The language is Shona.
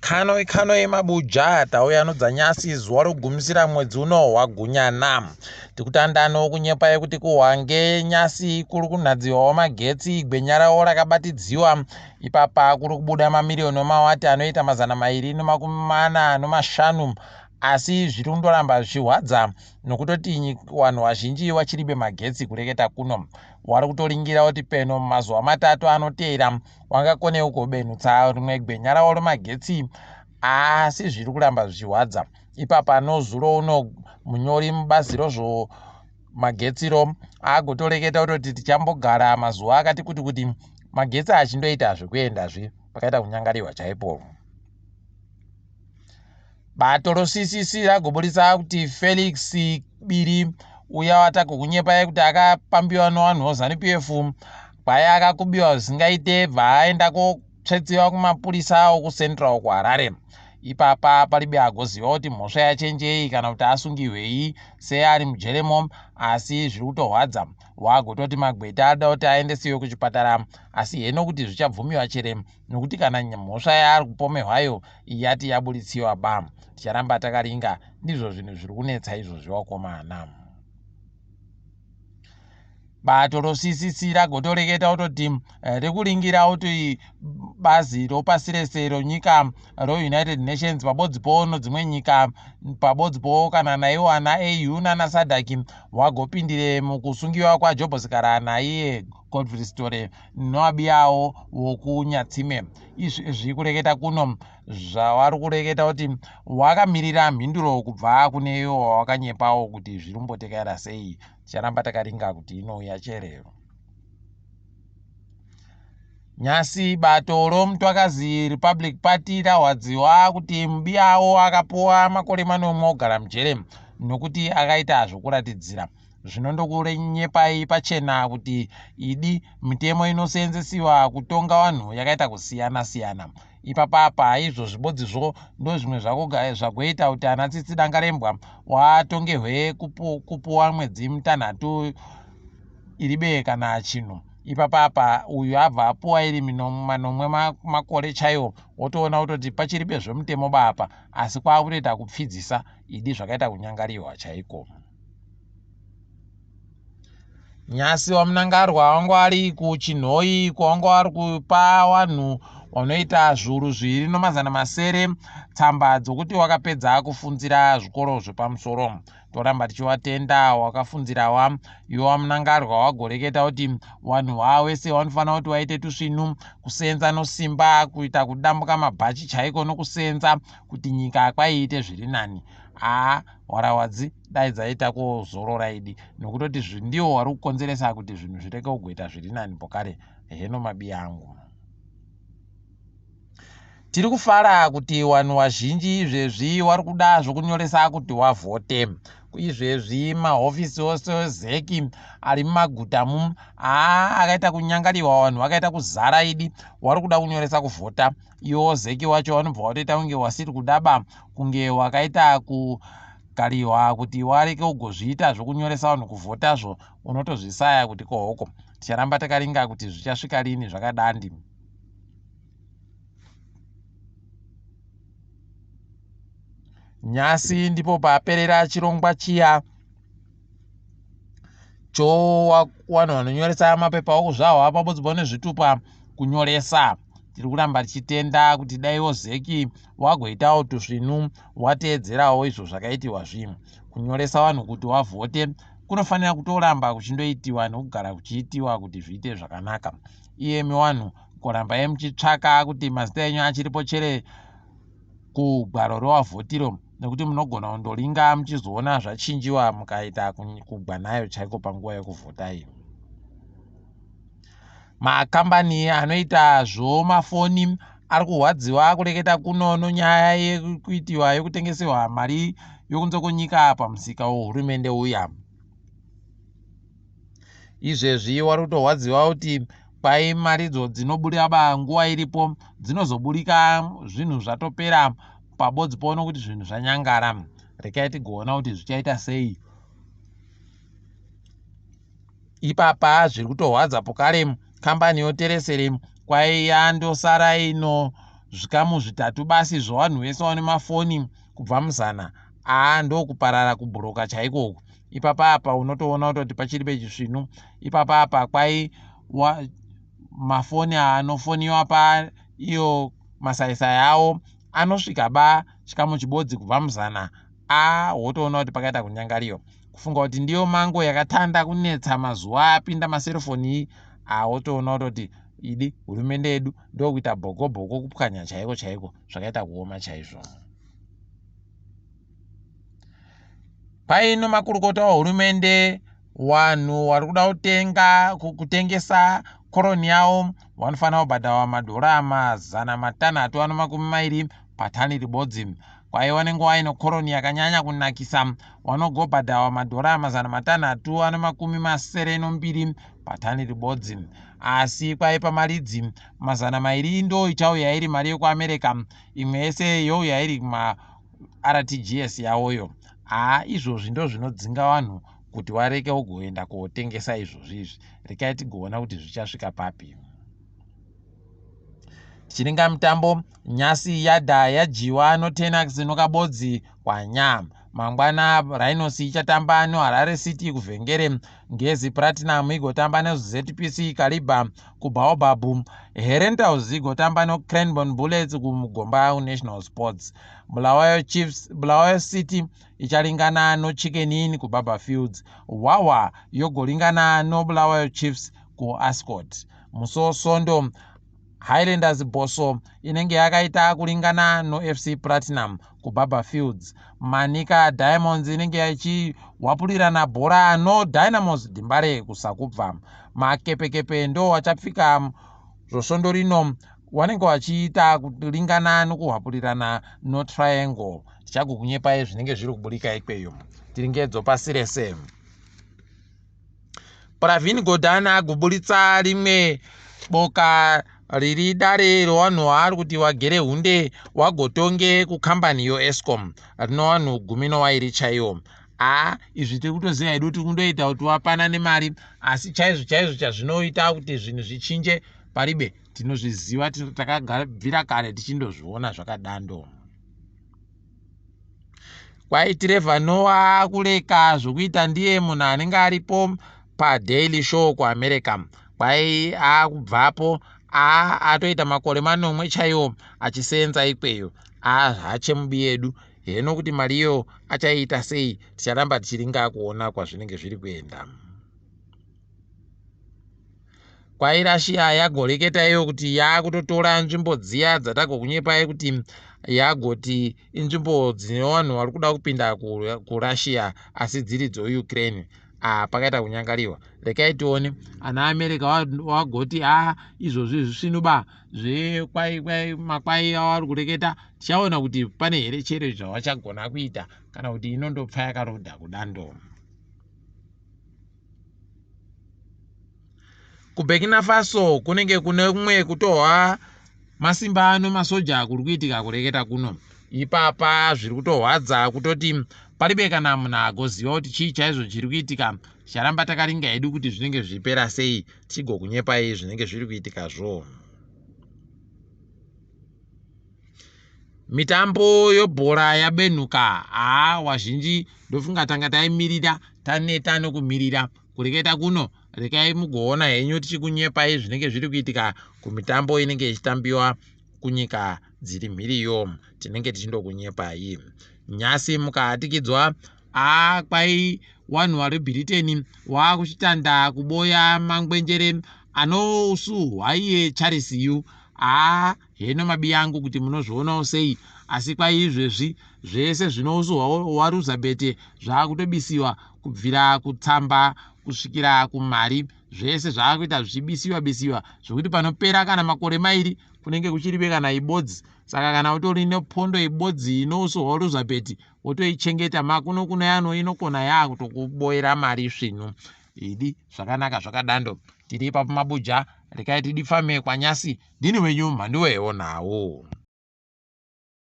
Kano ikano yemabuja tauya nodzanyasi zuva rokugumisira mwedzi uno wagunyana. Tikutandano kunyepa yekuti kuhwange nyasi kuri kunhadziwawo magetsi gwenya rawo rakabatidziwa ipapa kuri kubuda mamiriyoni emawati anoita 245 asi zviri kundoramba zvichihwadza nokutoti vanhu vazhinji vachiribe magetsi kureketa kuno wari kutoringira kuti peno mumazuva matatu anoteera wangakonewo kubenutsa rimwe gwenya rawo remagetsi asi zviri kuramba zvichihwadza ipapa nozuro uno munyori mubazi rozvo magetsiro agotoreketa kutoti tichambogara mazuva akati kuti kuti magetsi achindoita zvekuendazve pakaita kunyangariwa chaipo. Bato roCCC ragoburitsa kuti Felix Biri uya watagokunyepai kuti akapambiwa nevanhu veZanu PF kwai akakubiwa zvisingaite bva aenda kotsvetsiwa kumapurisa okuCentral kuHarare. Ipapa paribe agoziva kuti mhosva yachenjei kana kuti asungihwei seari mujeremo asi zviri kutohwadza. Wagototi magweta ada kuti aendesiwe kuchipatara asi heno kuti zvichabvumiwa chere nokuti kana mhosva yaari kupomehwayo yati yaburitsiwa ba. Ticharamba takaringa ndizvo zvinhu zviri kunetsa izvozvi wakomana. Bato roCCC ragotoreketa kutoti rikuringira kuti bazi ropasi rese ronyika roUnited Nations pabodzipo nodzimwe nyika pabodzipo kana naiwo ana AU nana SADC wagopindire mukusungiwa kwaJobho Sikhala naiye Godfrey Sithole noabiyawo wokunyatsime. Izvi zviri kureketa kuno zvavari kureketa kuti wakamirira mhinduro kubva kune iwo wawakanyepawo kuti zviri kumbotekaira sei. Ticharamba takaringa kuti inouya chere. Nyasi bato roMutwakazi Republic Party rahwadziwa kuti mubiyawo akapuwa makore manomwe ogara mujere nokuti akaita zvokuratidzira. Zvino ndokunyepai pachena kuti idi mitemo inoseenzesiwa kutonga vanhu yakaita kusiyana siyana. Ipapapa izvo zvibodzizvo ndozvimwe zvagoita kuti ana Tsitsi Dangarembwa watongehwe kupuwa mwedzi mitanhatu iribe kana chinhu. Ipapapa uyu abva apuwa iri manomwe makore chaiwo wotoona kutoti pachiribe zvemutemo bapa asi kwakutoita kupfidzisa idi zvakaita kunyangariwa chaiko. Nyasi waMnangagwa wanga ari kuChinhoyi kwawanga vari kupa vanhu vanoita 2700 tsamba dzokuti wakapedza kufunzira zvikoro zvepamusoro. Toramba tichivatenda wakafunzirawa iwo waMnangagwa wagoreketa kuti vanhu vawese vanofanira kuti vaite tusvinu kusenza nosimba kuita kudambuka mabhachi chaiko nokusenza kuti nyika kwaiite zviri nani. Haa hwarawadzi dai dzaita kozorora idi nokutoti ndiwo wari kukonzeresa kuti zvinhu zvireke kugoita zviri nani pokare heno mabiya angu. Tiri kufara kuti vanhu vazhinji izvezvi vari kuda zvokunyoresa kuti wavhote. Izvezvi mahofisi ose zeki ari mumagutamu aa akaita kunyangariwa vanhu vakaita kuzara idi vari kuda kunyoresa kuvhota. Iwo zeki wacho vanobva watoita kunge wasiri kudaba kunge wakaita kugariwa kuti wareke kugozviita zvokunyoresa vanhu kuvhotazvo unotozvisaya kuti kohoko. Ticharamba takaringa kuti zvichasvika rini zvakadandi. Nyasi ndipo paperera chirongwa chiya chowanhu vanonyoresa mapepa okuzvahwa pabodzibwa nezvitupa kunyoresa. Tiri kuramba tichitenda kuti daiwo zeki wagoitawo tusvinu wateedzerawo izvo zvakaitiwa zvinhu. Kunyoresa vanhu kuti wavhote kunofanira kutoramba kuchindoitiwa nokugara kuchiitiwa kuti zviite zvakanaka. Iyemi vanhu kurambai muchitsvaka kuti mazita enyu achiripo chere kugwaro rewavhotiro nekuti munogona kundoringa muchizoona zvachinjiwa mukaita kugwa nayo chaiko panguva yekuvhota iyi. Makambani anoita zvomafoni ari kurwadziwa kureketa kuno nonyaya yekuitiwa yekutengesewa mari yokunze kwenyika pamusika wehurumende uya. Izvezvi wari kutorwadziwa kuti kwai maridzo dzinobuda ba nguva iripo dzinozoburika zvinhu zvatopera pabodzi poona kuti zvinhu zvanyangara. Rekai tigoona kuti zvichaita sei. Ipapa zviri kutorwadza pokare kambani yoteresere kwai yandosara ino zvikamu zvitatu basi zvevanhu vese vane mafoni kubva muzana aa ndokuparara kubhuroka chaiko uku ipapa apa unotoona kutoti pachiri pechisvinu ipapa apa kwai wa, mafoni anofoniwa pa iyo masaisai awo anosvika ba chikamu chibodzi kubva muzana a wotoona kuti pakaita kunyangariyo kufunga kuti ndiyo mango yakatanda kunetsa mazuva apinda maserofoni iyi a wotoona kutoti idi hurumende yedu ndokuita bhoko bhoko kupwanya chaiko chaiko zvakaita kuoma chaizvo Paino makurukota wahurumende wanhu wari kuda kutenga kutengesa koroni yawo wanofanira kubhadharwa madhora 620 patani ribodzi. Kwaiva nenguva ino koroni yakanyanya kunakisa wanogobhadharwa madhora 672 patani ribodzi. Asi kwaipa maridzi 200 ndo ichauya iri mari yekuAmerica imwe yese youya iri kuma RTGS yawoyo haa izvozvi ndozvinodzinga vanhu kuti wareke ugoenda kotengesa izvozvi izvi rekai tigoona kuti zvichasvika papi tichiringa mutambo nyasi yadha yadyiwa notenax nokabodzi kwanya mangwana rhinos ichatamba noharare city kuvhengere ngezi platinum igotamba nezpc kaliba kubaobab Herentals igotamba noCranborne Bullets kuMugomba National Sports. Bulawayo Chiefs, Bulawayo City ichalingana noChicken Inn kuBarbourfields. Wawa yogolingana noBulawayo Chiefs kuAscot. Musi weSondo Highlanders Bosso inenge yakaita kulingana noFC Platinum kuBarbourfields. Manica Diamonds inenge ichihwapulirana bhora noDynamos Dimbare kuSakubva. Makepekepe ndo wachapfika zvosvondo rino wanenge wachiita kulingana nokuhwapulirana noTriangle. Tichagokunyepai zvinenge zviri kuburika ikweyo. Tiringedzo pasi rese. Pravin Gordhan agoburitsa rimwe boka riri dare rewanhu waari kuti wagere hunde wagotonge kukambani yoEskom rino wanhu gumi nowairi chaiwo. Haa izvi tiri kutoziva hedu kuti kundoita kuti wapanane mari asi chaizvo chaizvo chazvinoita kuti zvinhu zvichinje paribe tinozviziva takabvira kare tichindozviona zvakadando. Kwai Trevor Noah akuleka zvokuita ndiye munhu anenge aripo paDaily Show kuAmerica. Kwai akubvapo a atoita makore manomwe chaiwo achiseenza ikweyo. A hache mubi yedu heno kuti mari iyo achaiita sei ticharamba tichiringa kuona kwazvinenge zviri kuenda. Kwai Russia yagoreketa iyo kuti yakutotora nzvimbo dziya dzatagokunyepai kuti yagoti inzvimbo dzine vanhu vari kuda kupinda kuRussia asi dziri dzoUkraine. Ah, pakaita kunyangariwa. Rekai tione ana America wagoti a ah, izvozvi zvisvinuba zvekwai makwai avari kureketa tichaona kuti pane here chero zvavachagona kuita kana kuti inondopfa yakarodha kudando. KuBurkina Faso kunenge kune kumwe kutohwa masimba ano masoja kuri kuitika kureketa kuno ipapa zviri kutohwadza kutoti paribe kana munhu agoziva kuti chii chaizvo chiri kuitika ticharamba takaringa hedu kuti zvinenge zvichipera sei tichigokunyepai zvinenge zviri kuitikazvo Mitambo yobhora yabenhuka haa wazhinji ndofunga tanga taimirira taneta nokumirira kureketa kuno rekai mugoona henyu tichikunyepai zvinenge zviri kuitika kumitambo inenge ichitambiwa kunyika dziri mhiriyo tinenge tichindokunyepai nyasi mukahatikidzwa haa kwai wanhu wari bhiriteni waakuchitanda kuboya mangwenjere anousuhwa iye charles yu haa Heno mabiyangu kuti munozvionawo sei asi kwai izvezvi zvese zvinousuhwa waruzabhete zvakutobisiwa kubvira kutsamba kusvikira kumari zvese zvakuita zvichibisiwa bisiwa zvekuti panopera kana makore mairi kunenge kuchiribe kana ibodzi saka kana utori nepondo ibodzi inousuhwa waruzabheti wotoichengeta makuno kuno yano inokona yakutokuboera mari svinu idi zvakanaka zvakadando tiri ipapo mabuja rekai tidifame kwanyasi Ndini wenyu mhanduwe nhau.